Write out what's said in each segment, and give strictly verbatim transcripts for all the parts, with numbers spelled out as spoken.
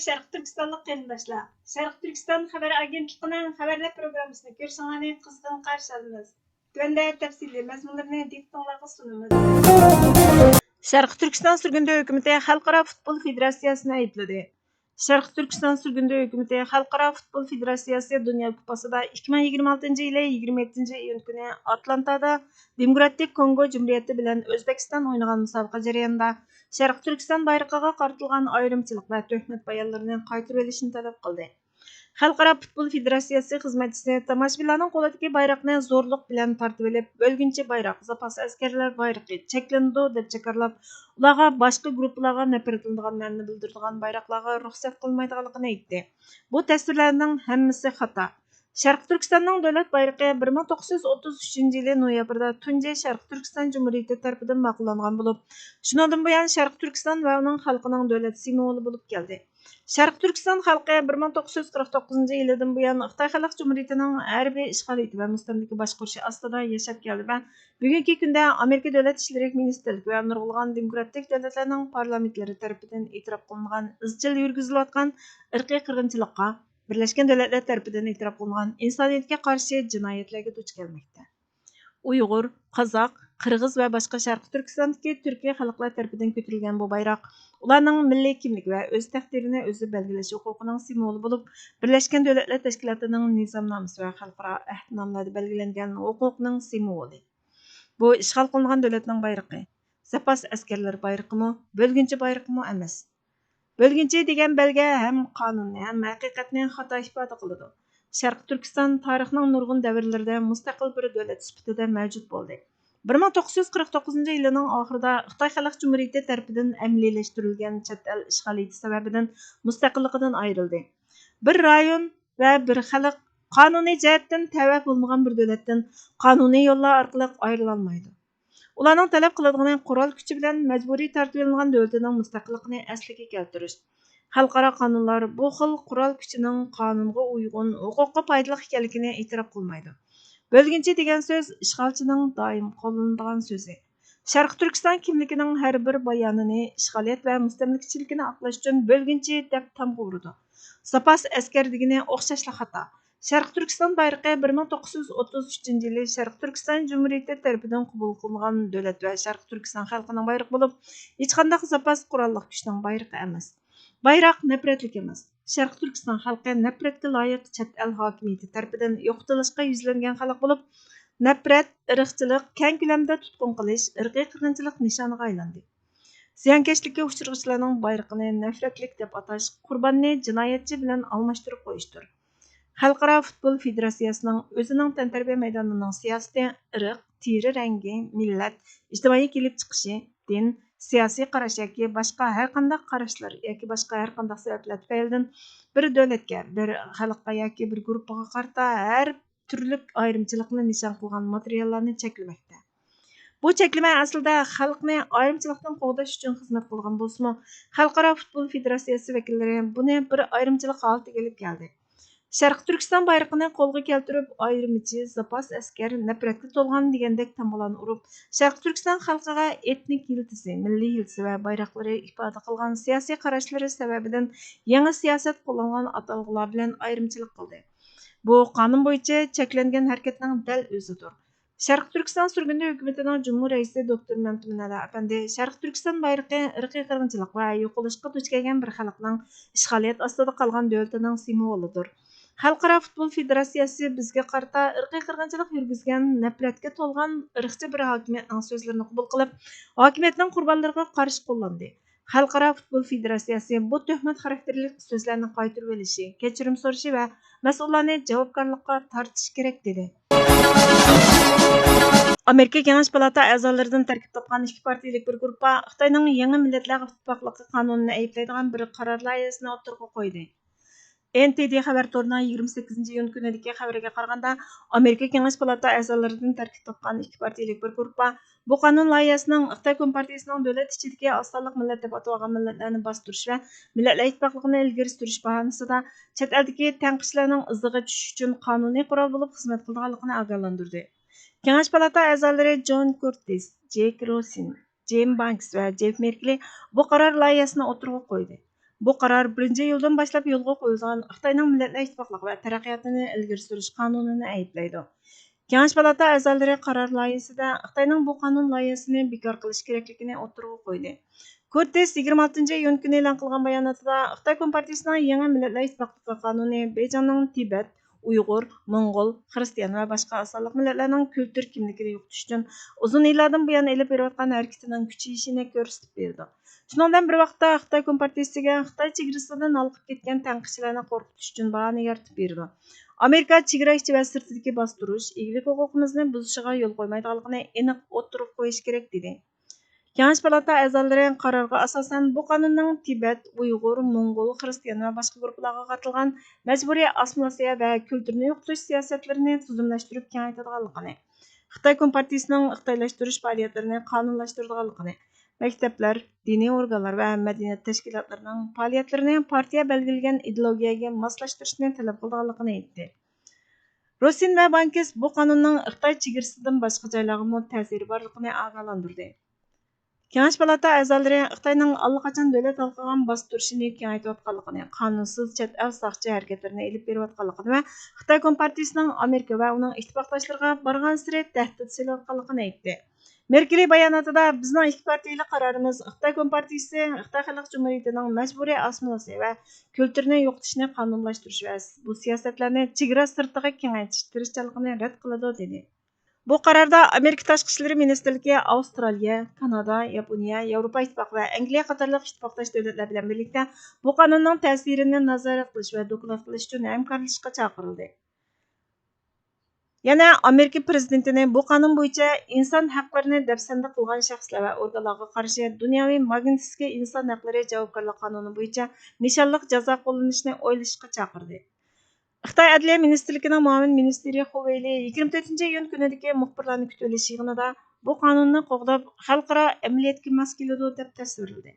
شەرقىي تۈركىستانلىق قېرىنداشلار، شەرقىي تۈركىستان خەۋەر ئاگېنتلىقىنىڭ خەۋەرلەر پروگراممىسىنى كۆرۈشۈڭلارنى قىزغىن قارشى ئالىمىز. تۆۋەندە تەپسىلىي مەزمۇنلىرىنى دىققىتىڭلارغا سۇنىمىز. شەرقىي تۈركىستان سۈرگۈندە ھۆكۈمىتى خەلقئارا فۇتبول فېدېراتسىيەسىنى ئەيىبلىدى. شەرقىي تۈركىستان سۈرگۈندە ھۆكۈمىتى خەلقئارا فۇتبول فېدېراتسىيەسى دۇنيا كۇپپىسىدا ئىككى مىڭ يىگىرمە ئالتىنچى يىلى يىگىرمە يەتتىنچى ئىيۇن كۈنى ئاتلانتادا دېموكراتىك كونگو جۇمھۇرىيىتى بىلەن ئۆزبېكىستان ئوينىغان مۇسابىقە جەريانىدا شەرقىي تۈركىستان بايرىقىغا قارىتىلغان ئايرىمچىلىق ۋە تۆھمەت بايانلىرىنى قايتۇرۇۋېلىشنى تەلەپ قىلدى. خەلقئارا پۇتبول فېدېراتسىيەسى خىزمەتچىسى تاماشىبىنلارنىڭ قولىدىكى بايراقنى زورلۇق بىلەن تارتىۋېلىپ، بۆلگۈنچى بايراق، زاپاس ئەسكەرلەر بايرىقى چەكلىنىدۇ، دەپ جاكارلاپ، ئۇلارغا باشقا گۇرۇپپىلارغا نەپرەتلىنىدىغان مەنىنى بىلدۈرىدىغان بايراقلارغا رۇخسەت قىلمايدىغانلىقىنى ئېيتتى. بۇ تەسۋىرلەرنىڭ ھەممىسى خاتا. شەرقىي تۈركىستاننىڭ دۆلەت بايرىقى بىر مىڭ توققۇز يۈز ئوتتۇز ئۈچىنچى يىلى نويابىردا تۇنجى شەرقىي تۈركىستان جۇمھۇرىيىتى تەرىپىدىن ماقۇللانغان بولۇپ، شۇنىڭدىن بۇيان شەرقىي تۈركىستان ۋە ئۇنىڭ خەلقىنىڭ دۆلەت سىمۋولى بولۇپ كەلدى. شەرقىي تۈركىستان خەلقى بىر مىڭ توققۇز يۈز قىرىق توققۇزىنچى يىلىدىن بۇيان خىتاي خەلق جۇمھۇرىيىتىنىڭ ھەربىي ئىشغالىيىتى ۋە مۇستەملىكە باشقۇرۇشى ئاستىدا ياشاپ كەلدى ۋە بۈگۈنكى كۈندە ئامېرىكا دۆلەت ئىشلىرى مىنىستىرلىكى ۋە نۇرغۇنلىغان دېموكراتىك دۆلەتلەرنىڭ پارلامېنتلىرى تەرىپىدىن ئېتىراپ قىلىنغان ئىزچىل يۈرگۈزۈلۈۋاتقان ئىرقىي قىرغىنچىلىققا، بىرلەشكەن دۆلەتلەر تەرىپىدىن ئېتىراپ قىلىنغان ئىنسانىيەتكە قارشى جىنايەتلەرگە دۇچ كەلمەكتە. ئۇيغۇر، قازاق، قىرغىز ۋە باشقا شەرقىي تۈركىستاندىكى تۈركىي خەلقلەر تەرىپىدىن كۆتۈرۈلگەن بۇ بايراق ئۇلارنىڭ مىللىي كىملىكى ۋە ئۆز تەقدىرىنى ئۆزى بەلگىلەش ھوقۇقىنىڭ سىمۋولى بولۇپ، بىرلەشكەن دۆلەتلەر تەشكىلاتىنىڭ نىزامنامىسى ۋە خەلقئارا ئەھدىنامىلەردە بەلگىلەنگەن ھوقۇقنىڭ سىمۋولى. بۇ ئىشغال قىلىنغان دۆلەتنىڭ بايرىقى. زاپاس ئەسكەرلەر بايرىقىمۇ، بۆلگۈنچى بايرىقىمۇ ئەمەس. بۆلگۈنچى دېگەن بەلگە ھەم قانۇننى، ھەم ھەقىقەتنى خاتا ئىپادە قىلىدۇ. شەرقىي تۈركىستان تارىخنىڭ نۇرغۇن دەۋرلىرىدە مۇستەقىل بىر دۆلەت سۈپىتىدە مەۋجۇت بولدى. بىر مىڭ توققۇز يۈز قىرىق توققۇزىنچى يىلىنىڭ ئاخىرىدا خىتاي خەلق جۇمھۇرىيىتى تەرىپىدىن ئەمەلىيلەشتۈرۈلگەن چەت ئەل ئىشغالىيىتى سەۋەبىدىن مۇستەقىللىقىدىن ئايرىلدى. بىر رايون ۋە بىر خەلق قانۇنىي جەھەتتىن تەۋە بولمىغان بىر دۆلەتتىن قانۇنىي يوللار ئارقىلىق ئايرىلالمايدۇ. ئۇلارنىڭ تەلەپ قىلىدىغىنى قورال كۈچى بىلەن مەجبۇرىي تارتىۋېلىنغان دۆلىتىنىڭ مۇستەقىللىقىنى ئەسلىگە كەلتۈرۈش. خەلقئارا قانۇنلار بۇ خىل قورال كۈچىنىڭ قانۇنغا ئۇيغۇن، ھوقۇققا پايدىلىق ئىكەنلىكىنى ئېتىراپ قىلمايدۇ. بۆلگۈنچى دېگەن سۆز ئىشغالچىنىڭ دائىم قوللىنىدىغان سۆزى. شەرقىي تۈركىستان كىملىكىنىڭ ھەر بىر بايانىنى ئىشغالىيەت ۋە مۇستەملىكىچىلىكىنى ئاقلاش ئۈچۈن بۆلگۈنچى دەپ تامغا ئۇرىدۇ. زاپاس ئەسكەر دېگىنى ئوخشاشلا خاتا. شەرقىي تۈركىستان بايرىقى بىر مىڭ توققۇز يۈز ئوتتۇز ئۈچىنچى يىلى شەرقىي تۈركىستان جۇمھۇرىيىتى تەرىپىدىن قوبۇل قىلىنغان دۆلەت ۋە شەرقىي تۈركىستان خەلقىنىڭ بايرىقى بولۇپ، ھېچقانداق زاپاس قوراللىق كۈچنىڭ بايرىقى ئەمەس. بايراق نەپرەتلىك ئەمەس. شەرقىي تۈركىستان خەلقى نەپرەتكە لايىق چەت ئەل ھاكىمىيىتى تەرىپىدىن يوقىتىلىشقا يۈزلەنگەن خەلق بولۇپ، نەپرەت، ئىرقچىلىق، كەڭ كۆلەمدە تۇتقۇن قىلىش، ئىرقىي قىرغىنچىلىق نىشانىغا ئايلاندى. زىيانكەشلىككە ئۇچرىغۇچىلارنىڭ بايرىقىنى نەپرەتلىك دەپ ئاتاش، قۇرباننى جىنايەتچى بىلەن ئالماشتۇرۇپ قويۇشتۇر. خەلقئارا فۇتبول فېدېراتسىيەسىنىڭ ئۆزىنىڭ تەنتەربىيە مەيدانىنىڭ سىياسىتى ئىرق، تېرە رەڭگى، مىللەت، ئىجتىمائىي كېلىپ چىقىشى، دىن، سىياسىي قاراش ياكى باشقا ھەرقانداق قاراشلار ياكى باشقا ھەرقانداق سەۋەبلەر تۈپەيلىدىن بىر دۆلەتكە، بىر خەلققە ياكى بىر گۇرۇپپىغا قارىتا ھەر تۈرلۈك ئايرىمچىلىقنى نىشان قىلغان ماتېرىياللارنى چەكلىمەكتە. بۇ چەكلىمە ئەسلىدە خەلقنى ئايرىمچىلىقتىن قوغداش ئۈچۈن خىزمەت قىلغان بولسىمۇ، خەلقئارا فۇتبول فېدېراتسىيەسى ۋەكىللىرى بۇنى بىر ئايرىمچىلىق ھالىتىگە ئېلىپ كەلدى. شەرقىي تۈركىستان بايرىقىنى قولغا كەلتۈرۈپ، ئايرىمچى، زاپاس ئەسكەر، نەپرەتكە تولغان دېگەندەك تامغىلارنى ئۇرۇپ، شەرقىي تۈركىستان خەلقىگە ئېتنىك يىلتىزى، مىللىي يىلتىزى ۋە بايراقلىرى ئىپادە قىلغان سىياسىي قاراشلىرى سەۋەبىدىن يېڭى سىياسەت قوللانغان ئاتالغۇلار بىلەن ئايرىمچىلىق قىلدى. بۇ قانۇن بويىچە چەكلەنگەن ھەرىكەتنىڭ دەل ئۆزىدۇر. شەرقىي تۈركىستان سۈرگۈندە ھۆكۈمىتىنىڭ جۇمھۇر رەئىسى دوكتور مەمتىمىن ئەلا ئەپەندى شەرقىي تۈركىستان بايرىقى ئىرقىي قىرغىنچىلىق ۋە يوقىلىشقا دۇچ كەلگەن بىر خەلقنىڭ ئىشغالىيەت ئاستىدا قالغان دۆلىتىنىڭ سىمۋولىدۇر. خەلقئارا فۇتبول فېدېراتسىيەسى بىزگە قارىتا ئىرقىي قىرغىنچىلىق يۈرگۈزگەن نەپرەتكە تولغان ئىرقچى بىر ھاكىمىيەتنىڭ سۆزلىرىنى قوبۇل قىلىپ، ھاكىمىيەتنىڭ قۇربانلىرىغا قارشى قوللاندى. خەلقئارا فۇتبول فېدېراتسىيەسى بۇ تۆھمەت خاراكتېرلىك سۆزلەرنى قايتۇرۇۋېلىشى، كەچۈرۈم سورىشى ۋە مەسئۇللارنى جاۋابكارلىققا تارتىشى كېرەك، دېدى. ئامېرىكا كېڭەش پالاتا ئەزالىرىدىن تەركىب تاپقان ئىككى پارتىيىلىك بىر گۇرۇپپا خىتاينىڭ يېڭى مىللەتلەر ئىتتىپاقلىقى قانۇنىنى ئەيىبلەيدىغان بىر قارار لايىھەسىنى ئوتتۇرىغا قويدى. ئېن تى دى خەۋەر تورىنىڭ يىگىرمە سەككىزىنچى ئىيۇن كۈنىدىكى خەۋىرىگە قارىغاندا، ئامېرىكا كېڭەش پالاتا ئەزالىرىدىن تەركىب تاپقان ئىككى پارتىيىلىك بىر گۇرۇپپا بۇ قانۇن لايىھەسىنىڭ خىتاي كومپارتىيىسىنىڭ دۆلەت ئىچىدىكى ئاز سانلىق مىللەت دەپ ئاتىۋالغان مىللەتلەرنى باستۇرۇش ۋە مىللەتلەر ئىتتىپاقلىقىنى ئىلگىرى سۈرۈش باھانىسىدا چەت ئەلدىكى تەڭقىچىلەرنىڭ ئىزىغا چۈشۈش ئۈچۈن قانۇنىي قورال بولۇپ خىزمەت قىلىدىغانلىقىنى ئاگاھلاندۇردى. كېڭەش پالاتا ئەزالىرى جون كورتېس، جېك روسىن، جىم بانكس ۋە جېف مېركلى بۇ قارار لايىھەسىنى ئوتتۇرىغا قويدى. بۇ قارار بىرىنچى ئىيۇلدىن باشلاپ يولغا قويۇلىدىغان خىتاينىڭ مىللەتلەر ئىتتىپاقلىقى ۋە تەرەققىياتىنى ئىلگىرى سۈرۈش قانۇنىنى ئەيىبلەيدۇ. كېڭەش پالاتا ئەزالىرى قارار لايىھىسىدە خىتاينىڭ بۇ قانۇن لايىھىسىنى بىكار قىلىش كېرەكلىكىنى ئوتتۇرىغا قويدى. كورتىس يىگىرمە ئالتىنچى ئىيۇن كۈنى ئېلان قىلغان باياناتىدا، خىتاي كومپارتىيىسىنىڭ يېڭى مىللەتلەر ئىتتىپاقلىقى قانۇنى بېيجىڭنىڭ تىبەت، ئۇيغۇر، موڭغۇل، خىرىستىيان ۋە باشقا ئاز سانلىق مىللەتلەرنىڭ كۈلتۈر كىملىكىنى يوقىتىش ئۈچۈن ئۇزۇن يىللاردىن بۇيان ئېلىپ بېرىۋاتقان ھەرىكىتىنىڭ كۈچىيىشىنى كۆرسىتىپ بېرىدۇ. شۇنىڭ بىلەن بىر ۋاقىتتا، خىتاي كومپارتىيىسىگە خىتاي چېگرىسىدىن ھالقىپ كەتكەن تەنقىدچىلەرنى قورقۇتۇش ئۈچۈن باھانە يارىتىپ بېرىدۇ. ئامېرىكا چېگرا ئىچى ۋە سىرتىدىكى باستۇرۇش، ئىگىلىك ھوقۇقىمىزنى بۇزۇشىغا يول قويمايدىغانلىقىنى ئېنىق ئوتتۇرىغا قويۇش كېرەك، دېدى. كېڭەش پالاتا ئەزالىرى قارارغا ئاساسەن، بۇ قانۇننىڭ تىبەت، ئۇيغۇر، موڭغۇل، خىرىستىيان ۋە باشقا گۇرۇپپىلارغا قارىتىلغان مەجبۇرىي ئاسسىمىلياتسىيە ۋە كۈلتۈرنى يوقىتىش سىياسەتلىرىنى تۈزۈملەشتۈرۈپ كېڭەيتىدىغانلىقىنى، خىتاي كومپارتىيىسىنىڭ خىتايلاشتۇرۇش پائالىيەتلىرىنى قانۇنلاشتۇرىدىغانلىقىنى، مەكتەپلەر، دىنىي ئورگانلار ۋە مەدەنىيەت تەشكىلاتلىرىنىڭ پائالىيەتلىرىنى پارتىيە بەلگىلىگەن ئىدېئولوگىيەگە ماسلاشتۇرۇشنى تەلەپ قىلىدىغانلىقىنى ئېيتتى. روسىن ۋە بانكىس بۇ قانۇننىڭ خىتاي چېگرىسىدىن باشقا جايلارغىمۇ تەسىرى بارلىقىنى ئاگاھلاندۇردى. كېڭەش پالاتا ئەزالىرى خىتاينىڭ ئاللىقاچان دۆلەت ھالقىغان باستۇرۇشىنى كېڭەيتىۋاتقانلىقىنى، قانۇنسىز چەت ئەل ساقچى ھەرىكەتلىرىنى ئېلىپ بېرىۋاتقانلىقىنى ۋە خىتاي كومپارتىيىسىنىڭ ئامېرىكا ۋە ئۇنىڭ ئىتتىپاقداشلىرىغا بارغانسېرى تەھدىت سېلىۋاتقانلىقىنى ئېيتتى. مېركېلى باياناتىدا، بىزنىڭ ئىككى پارتىيىلىك قارارىمىز خىتاي كومپارتىيىسى خىتاي خەلق جۇمھۇرىيىتىنىڭ مەجبۇرىي ئاسسىمىلياتسىيە ۋە كۈلتۈرنى يوقىتىشنى قانۇنلاشتۇرۇش ۋە بۇ سىياسەتلەرنى چېگرا سىرتىغا كېڭەيتىش تىرىشچانلىقىنى رەت قىلىدۇ، دېدى. بۇ قاراردا ئامېرىكا تاشقى ئىشلىرى مىنىستىرلىكى ئاۋسترالىيە، كانادا، ياپونىيە، ياۋروپا ئىتتىپاقى ۋە ئەنگلىيە قاتارلىق ئىتتىپاقداش دۆلەتلەر بىلەن بىرلىكتە بۇ قانۇننىڭ تەسىرىنى نازارەت قىلىش ۋە دوكلات قىلىش ئۈچۈن ھەمكارلىشىشقا چاقىرىلدى. يەنە ئامېرىكا پىرېزىدېنتىنى بۇ قانۇن بويىچە ئىنسان ھەقلىرىنى دەپسەندە قىلغان شەخسلەر ۋە ئورگانلارغا قارشى دۇنياۋى ماگنىتسكىي ئىنسان ھەقلىرى جاۋابكارلىق قانۇنى بويىچە نىشانلىق جازا قوللىنىشنى ئويلىشىشقا چاقىردى. خىتاي ئەدلىيە مىنىستىرلىكىنىڭ مۇئاۋىن مىنىستىرى خۇ ۋېيلى يىگىرمە تۆتىنچى ئىيۇن كۈنىدىكى مۇخبىرلارنى كۈتۈۋېلىش يىغىنىدا بۇ قانۇننى قوغداپ، خەلقئارا ئەمەلىيەتكە ماس كېلىدۇ، دەپ تەسۋىرلىدى.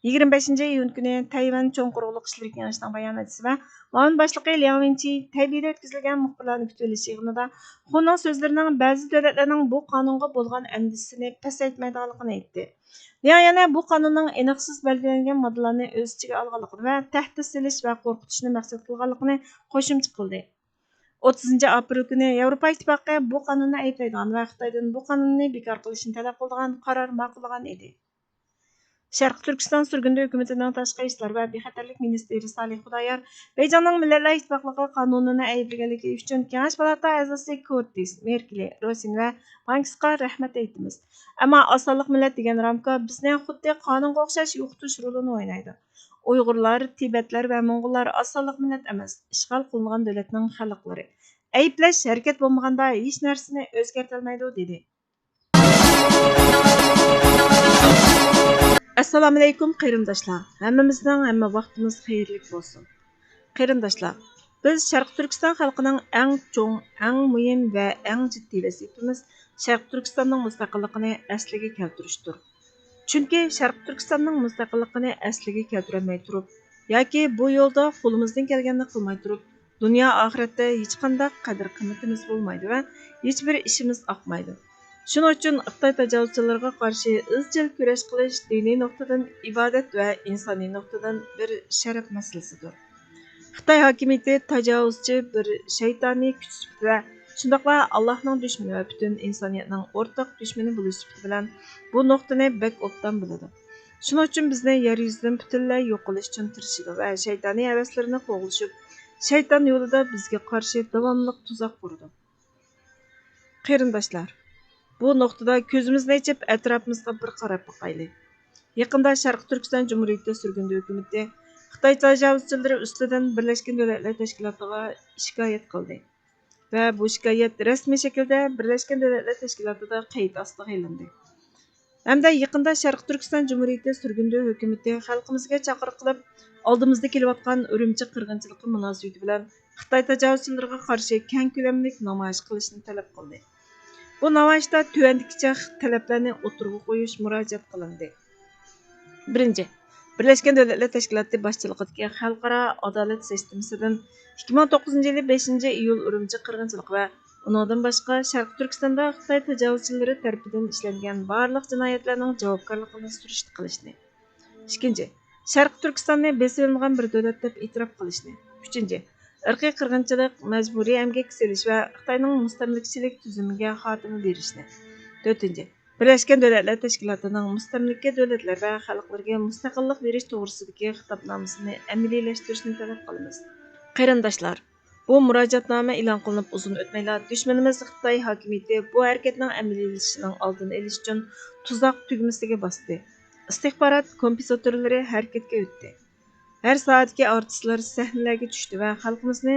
يىگىرمە بەشىنچى ئىيۇن كۈنى تەيۋەن چوڭ قۇرۇقلۇق ئىشلىرى كېڭىشىنىڭ باياناتچىسى ۋە مۇئاۋىن باشلىقى لياڭ ۋېنچى تەيبېيدە ئۆتكۈزۈلگەن مۇخبىرلارنى كۈتۈۋېلىش يىغىنىدا خۇنىڭ سۆزلىرىنىڭ بەزى دۆلەتلەرنىڭ بۇ قانۇنغا بولغان ئەندىشىسىنى پەسەيتمەيدىغانلىقىنى ئېيتتى. لياڭ يەنە بۇ قانۇننىڭ ئېنىقسىز بەلگىلەنگەن ماددىلارنى ئۆز ئىچىگە ئالغانلىقىنى ۋە تەھدىت سېلىش ۋە قورقۇتۇشنى مەقسەت قىلغانلىقىنى قوشۇمچە قىلدى. ئوتتۇزىنچى ئاپرېل كۈنى ياۋروپا ئىتتىپاقى بۇ قانۇننى ئەيىبلەيدىغان ۋە خىتايدىن بۇ قانۇننى بىكار قىلىشنى تەلەپ قىلىدىغان قارار ماقۇللىغان ئىدى. شەرقىي تۈركىستان سۈرگۈندە ھۆكۈمىتىنىڭ تاشقى ئىشلار ۋە بىخەتەرلىك مىنىستىرى سالىھ خۇدايار بېيجىڭنىڭ مىللەتلەر ئىتتىپاقلىقى قانۇنىنى ئەيىبلىگەنلىكى ئۈچۈن كېڭەش پالاتا ئەزاسى كورتىس، مېركېلى، روسىن ۋە بانكىسقا رەھمەت ئېيتىمىز. ئەمما ئاز سانلىق مىللەت دېگەن رامكا بىزنى خۇددى قانۇنغا ئوخشاش يوقىتىش رولىنى ئوينايدۇ. ئۇيغۇرلار، تىبەتلەر ۋە موڭغۇللار ئاز سانلىق مىللەت ئەمەس، ئىشغال قىلىنغان دۆلەتنىڭ خەلقلىرى. ئەيىبلەش ھەرىكەت بولمىغاندا ھېچ نەرسىنى ئۆزگەرتەلمەيدۇ، دېدى. ئەسسالامۇئەلەيكۇم قېرىنداشلار، ھەممىمىزنىڭ ھەممە ۋاقتىمىز خەيرلىك بولسۇن. قېرىنداشلار، بىز شەرقىي تۈركىستان خەلقىنىڭ ئەڭ چوڭ، ئەڭ مۇھىم ۋە ئەڭ جىددىي ۋەزىپىمىز شەرقىي تۈركىستاننىڭ مۇستەقىللىقىنى ئەسلىگە كەلتۈرۈشتۇر. چۈنكى شەرقىي تۈركىستاننىڭ مۇستەقىللىقىنى ئەسلىگە كەلتۈرەلمەي تۇرۇپ ياكى بۇ يولدا قولىمىزدىن كەلگەننى قىلماي تۇرۇپ، دۇنيا ئاخىرەتتە ھېچقانداق قەدىر-قىممىتىمىز بولمايدۇ ۋە ھېچبىر ئىشىمىز ئاقمايدۇ. شۇنىڭ ئۈچۈن خىتاي تاجاۋۇزچىلىرىغا قارشى ئىزچىل كۈرەش قىلىش دىنىي نۇقتىدىن ئىبادەت ۋە ئىنسانىي نۇقتىدىن بىر شەرەپ مەسىلىسىدۇر. خىتاي ھاكىمىيىتى تاجاۋۇزچى بىر شەيتانىي كۈچ سۈپىتى ۋە شۇنداقلا ئاللاھنىڭ دۈشمىنى ۋە پۈتۈن ئىنسانىيەتنىڭ ئورتاق دۈشمىنى بولۇش سۈپىتى بىلەن بۇ نۇقتىنى بەك ئوبدان بىلىدۇ. شۇنىڭ ئۈچۈن بىزنى يەر يۈزىدىن پۈتۈنلەي يوق قىلىش ئۈچۈن تىرىشىدۇ ۋە شەيتانىي ھەۋەسلىرىنى قوغلىشىپ، شەيتان يولىدا بىزگە قارشى داۋاملىق تۇزاق قۇرىدۇ. قېرىنداشلار، بۇ نۇقتىدا كۆزىمىزنى ئېچىپ، ئەتراپىمىزغا بىر قاراپ باقايلى. يېقىندا شەرقىي تۈركىستان جۇمھۇرىيىتى سۈرگۈندە ھۆكۈمىتى خىتاي تاجاۋۇزچىلىرى ئۈستىدىن بىرلەشكەن دۆلەتلەر تەشكىلاتىغا شىكايەت قىلدى ۋە بۇ شىكايەت رەسمىي شەكىلدە بىرلەشكەن دۆلەتلەر تەشكىلاتىدا قەيت ئاستىغا ئېلىندى. ھەمدە يېقىندا شەرقىي تۈركىستان جۇمھۇرىيىتى سۈرگۈندە ھۆكۈمىتى خەلقىمىزگە چاقىرىق قىلىپ، ئالدىمىزدا كېلىۋاتقان ئۈرۈمچى قىرغىنچىلىقى مۇناسىۋىتى بىلەن خىتاي تاجاۋۇزچىلىرىغا قارشى كەڭ كۆلەملىك نامايىش قىلىشنى تەلەپ قىلدى. بۇ نامايىشتا تۆۋەندىكىچە تەلەپلەرنى ئوتتۇرىغا قويۇش مۇراجىئەت قىلىندى. بىرىنچى، بىرلەشكەن دۆلەتلەر تەشكىلاتى باشچىلىقىدىكى خەلقئارا ئادالەت سىستېمىسىدىن ئىككى مىڭ توققۇزىنچى يىلى بەشىنچى ئىيۇل ئۈرۈمچى قىرغىنچىلىقى ۋە ئۇنىڭدىن باشقا شەرقىي تۈركىستاندا خىتاي تاجاۋۇزچىلىرى تەرىپىدىن ئىشلەنگەن بارلىق جىنايەتلەرنىڭ جاۋابكارلىقىنى سۈرۈشتە قىلىشنى. ئىككىنچى، شەرقىي تۈركىستاننى بېسىۋېلىنغان بىر دۆلەت دەپ ئېتىراپ قىلىشنى. ئۈچىنچى، ئىرقىي قىرغىنچىلىق، مەجبۇرىي ئەمگەككە سېلىش ۋە خىتاينىڭ مۇستەملىكىچىلىك تۈزۈمىگە خاتىمە بېرىشنى. تۆتىنچى، بىرلەشكەن دۆلەتلەر تەشكىلاتىنىڭ مۇستەملىكە دۆلەتلەر ۋە خەلقلىرىگە مۇستەقىللىق بېرىش توغرىسىدىكى خىتابنامىسىنى ئەمەلىيلەشتۈرۈشنى تەلەپ قىلىمىز. قېرىنداشلار، بۇ مۇراجىئەتنامە ئېلان قىلىنىپ ئۇزۇن ئۆتمەيلا، دۈشمىنىمىز خىتاي ھاكىمىيىتى بۇ ھەرىكەتنىڭ ئەمەلىيلىشىشىنىڭ ئالدىنى ئېلىش ئۈچۈن تۇزاق تۈگمىسىگە باستى. ئىستىخبارات كومپىزوتورلىرى ھەرىكەتكە ئۆتتى. ھەر ساھەدىكى ئارتىسلار سەھنىلەرگە چۈشتى ۋە خەلقىمىزنى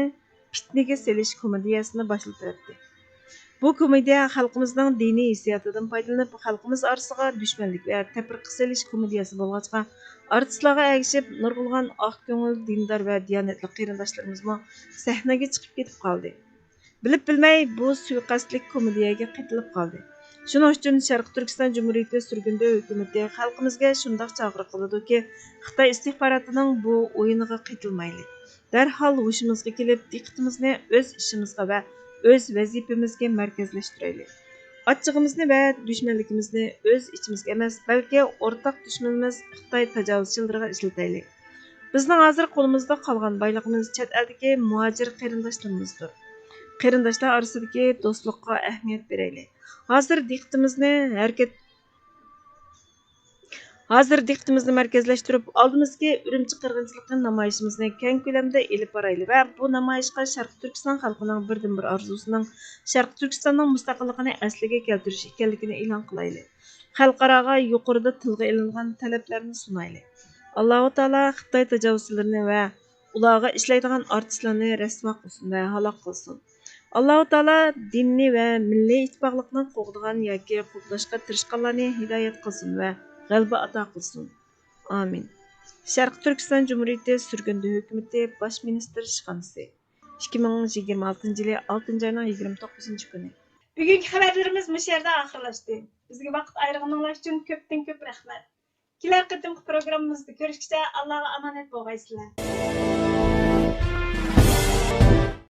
پىتنىگە سېلىش كومېدىيەسىنى باشلىتىۋەتتى. بۇ كومېدىيە خەلقىمىزنىڭ دىنىي ھېسسىياتىدىن پايدىلىنىپ، خەلقىمىز ئارىسىغا دۈشمەنلىك ۋە تەپرىقە سېلىش كومېدىيەسى بولغاچقا، ئارتىسلارغا ئەگىشىپ، نۇرغۇنلىغان ئاق كۆڭۈل، دىندار ۋە دىيانەتلىك قېرىنداشلىرىمىزمۇ سەھنىگە چىقىپ كېتىپ قالدى. بىلىپ بىلمەي بۇ سۇيىقەستلىك كومېدىيەگە قېتىلىپ قالدى. شۇنىڭ ئۈچۈن شەرقىي تۈركىستان جۇمھۇرىيىتى سۈرگۈندە ھۆكۈمىتى خەلقىمىزگە شۇنداق چاقىرىق قىلىدۇكى، خىتاي ئىستىخباراتىنىڭ بۇ ئويۇنىغا قېتىلمايلى. دەرھال ھوشىمىزغا كېلىپ، دىققىتىمىزنى ئۆز ئىشىمىزغا ۋە ئۆز ۋەزىپىمىزگە مەركەزلەشتۈرەيلى. ئاچچىقىمىزنى ۋە دۈشمەنلىكىمىزنى ئۆز ئىچىمىزگە ئەمەس، بەلكى ئورتاق دۈشمىنىمىز خىتاي تاجاۋۇزچىلىرىغا ئىشلىتەيلى. بىزنىڭ ھازىر قولىمىزدا قالغان بايلىقىمىز چەت ئەلدىكى مۇھاجىر قېرىنداشلىرىمىزدۇر. قېرىنداشلار ئارىسىدىكى دوستلۇققا ئەھمىيەت بېرەيلى. ھازىر دىققىتىمىزنى ھەرىكەت، ھازىر دىققىتىمىزنى مەركەزلەشتۈرۈپ، ئالدىمىزدىكى ئۈرۈمچى قىرغىنچىلىقى نامايىشىمىزنى كەڭ كۆلەمدە ئېلىپ بارايلى ۋە بۇ نامايىشقا شەرقىي تۈركىستان خەلقىنىڭ بىردىنبىر ئارزۇسىنىڭ شەرقىي تۈركىستاننىڭ مۇستەقىللىقىنى ئەسلىگە كەلتۈرۈش ئىكەنلىكىنى ئېلان قىلايلى. خەلقئاراغا يۇقىرىدا تىلغا ئېلىنغان تەلەپلەرنى سۇنايلى. ئاللاھۇ تائالا خىتاي تاجاۋۇزچىلىرىنى ۋە ئۇلارغا ئىشلەيدىغان ئارتىسلارنى رەسۋا قىلسۇن ۋە ھالاك قىلسۇن. ئاللاھۇ تائالا دىننى ۋە مىللىي ئىتتىپاقلىقنى قوغدىغان ياكى قوغداشقا تىرىشقانلارنى ھىدايەت قىلسۇن ۋە غەلىبە ئاتا قىلسۇن. ئامىن. شەرقىي تۈركىستان جۇمھۇرىيىتى سۈرگۈندە ھۆكۈمىتى باش مىنىستىر ئىشخانىسى. ئىككى مىڭ يىگىرمە ئالتىنچى يىلى ئالتىنچى ئاينىڭ يىگىرمە توققۇزىنچى كۈنى. بۈگۈنكى خەۋەرلىرىمىز مۇشۇ يەردە ئاخىرلاشتى. بىزگە ۋاقىت ئايرىغىنىڭلار ئۈچۈن كۆپتىن كۆپ رەھمەت. كېلەر قېتىمقى پروگراممىمىزدا كۆرۈشكىچە ئاللاغا ئامانەت بولغايسىلەر.